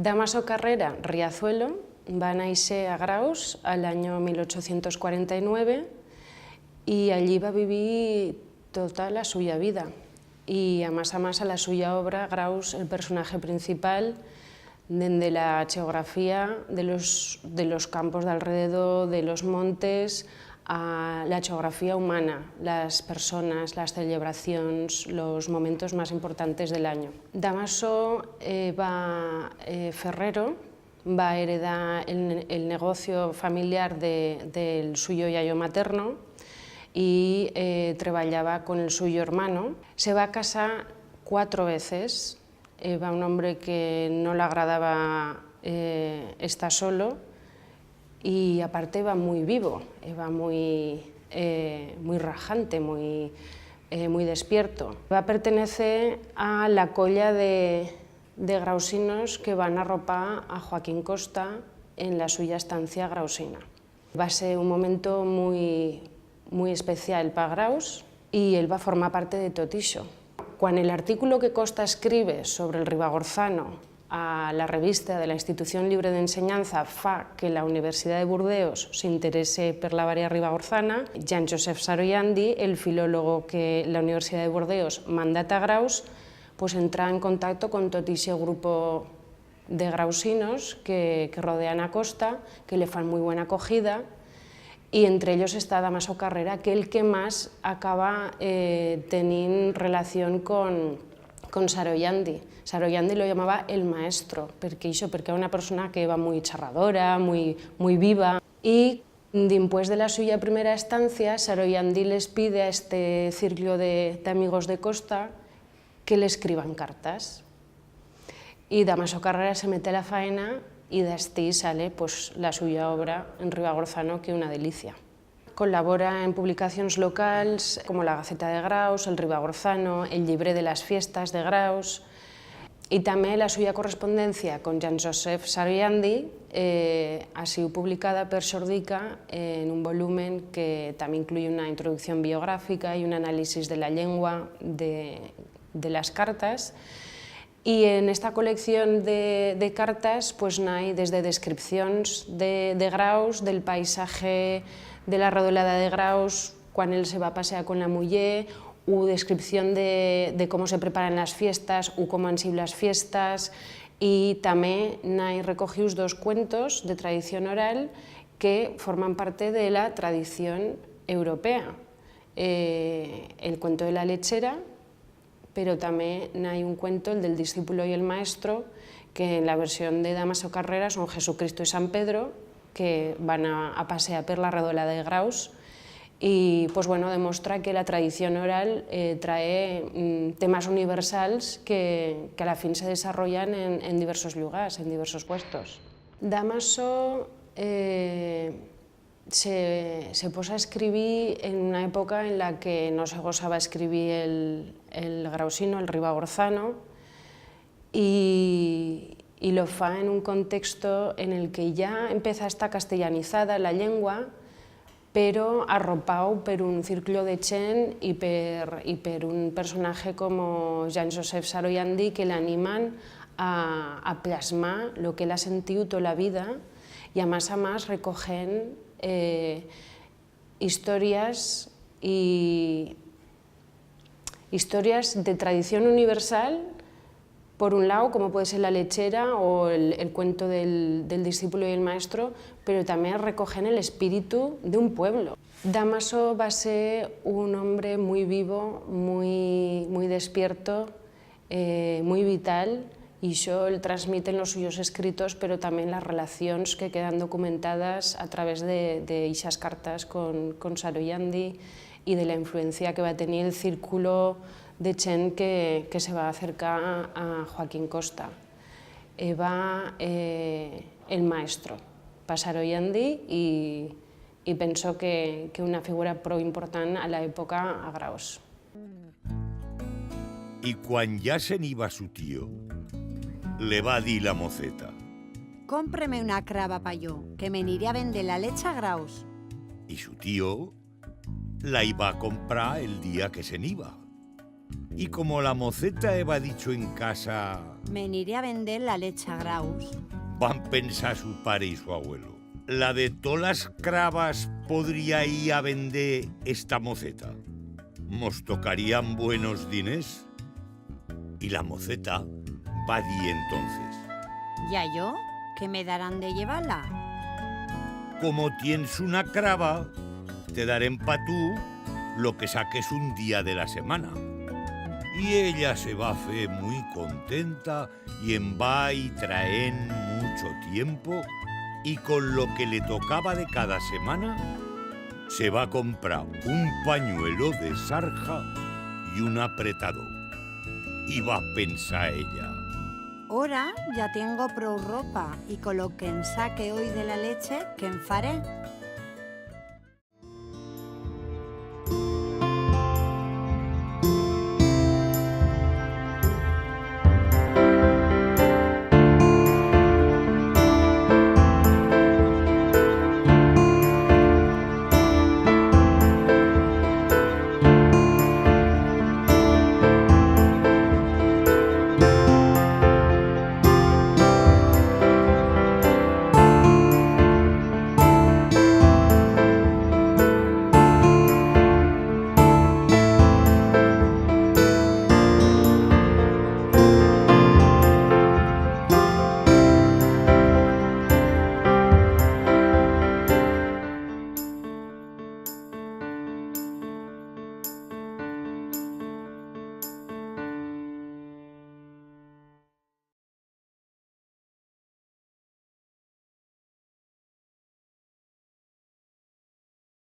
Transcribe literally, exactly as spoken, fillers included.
Damaso Carrera Riazuelo va naixer a Graus a l'anyo mil ochocientos cuarenta y nueve y allí va vivir tota la suya vida. Y a más a más a la suya obra, Graus, el personaje principal, dende la cheografía de los, de los campos d'alrededor, de los montes, a la cheografía humana, las personas, las celebracions, los momentos más importantes del anyo. Damaso, eh, va, eh, ferrero, va heredar el, el negocio familiar de, del suyo yayo materno y, eh, treballaba con el suyo hermano. Se va casar cuatro veces. Eba un hombre que no l'agradaba, eh, estar solo y, aparte, eba muy vivo, eba muy, eh, muy rajante, muy, eh, muy despierto. Va pertenecer a la colla de, de grausinos que van arropar a Joaquín Costa en la suya estancia grausina. Va ser un momento muy, muy especial pa Graus y él va formar parte de tot ixo. Cuan el artículo que Costa escribe sobre el ribagorzano a la revista de la Institución Libre d'Ensenyanza fa que la Universidat de Burdeos s'interese per la varia ribagorzana, Jean-Joseph Saroiandy, el filologo que la Universidat de Burdeos manda ta Graus, pues entra en contacto con tot ixe grupo de grausinos que, que rodean a Costa, que le fan muy buena acogida, y entre ellos está Damaso Carrera, que el que más acaba, eh, tenint relación con, con Saroiandy. Saroiandy lo llamaba el maestro, perque ixo, perque era una persona que eba muy charradora, muy, muy viva. Y dimpués de la suya primera estancia, Saroiandy les pide a este circlo de, d'amigos de Costa que le escriban cartas. Y Damaso Carrera se mete a la faena y d'astí sale, pues, la suya obra en ribagorzano, que una delicia. Colabora en publicacions locals como La Gaceta de Graus, El Ribagorzano, El Llibre de las Fiestas de Graus, y tamé la suya correspondencia con Jean-Joseph Saroiandy, eh, ha siu publicada per Xordica en un volumen que tamé incluye una introducción biográfica y un análisis de la llengua de, de las cartas. Y en esta colección de, de cartas, pues, n'hai desde descripcions de, de Graus, del paisaje de la rodolada de Graus, cuan él se va a pasear con la muller, u descripción de, de cómo se preparan las fiestas, u cómo han siu las fiestas, y tamé n'hai recogius dos cuentos de tradición oral que forman parte de la tradición europea. Eh, el cuento de la lechera, pero tamé n'hai un cuento, el del discípulo y el maestro, que en la versión de Damaso Carrera son Jesucristo y San Pedro, que van a, a pasear per la redolada de Graus, y, pues, bueno, demostra que la tradición oral, eh, trae, mm, temas universals que, que a la fin se desarrollan en, en diversos llugars, en diversos puestos. Damaso, eh, se, se posa a escribir en una epoca en la que no se gosaba escribir el, el grausino, el ribagorzano, y, y lo fa en un contexto en el que ya empeza a estar castellanizada la llengua, pero arropau per un circlo de chent y per, y per un personaje como Jean-Joseph Saroiandy, que l'animan a, a plasmar lo que él ha sentiu toda la vida, y a más a más recogen, eh, historias y, historias de tradición universal, por un lau, como puede ser la lechera o el, el cuento del, del discípulo y el maestro, pero tamé recogen el espíritu d'un pueblo. Damaso va ser un hombre muy vivo, muy, muy despierto, eh, muy vital, y ixo el transmite en los suyos escritos, pero tamé en las relacions que quedan documentadas a través de, de ixas cartas con, con Saroiandy y de la influencia que va tenir el círculo de chent que, que se va acercar a Joaquín Costa. Eba, eh, el maestro pa Saroiandy y, y penso que, que una figura prou important a la epoca a Graus. Y cuan ya se'n iba su tío, le va dir la moceta: Cómpreme una craba pa yo, que me n'iré a vender la leche a Graus. Y su tío la i va comprar el día que se'n iba. Y como la moceta heba dicho en casa: «Me n'iré a vender la leche a graus», van pensar su pare y su agüelo: «La de todas las crabas podría ir a vender esta moceta. Mos tocarían buenos diners». Y la moceta va dir entonces: «Ya yo, qué me darán de llevar-la?» «Como tiens una craba, te darem pa tu lo que saques un día de la semana». Y ella se va fer muy contenta y en va y traent mucho tiempo, y con lo que le tocaba de cada semana, se va comprar un panyuelo de sarja y un apretador. Y va pensar ella: «Ora ya tiengo prou ropa, y con lo que en saque hoi de la leche, que'n faré?»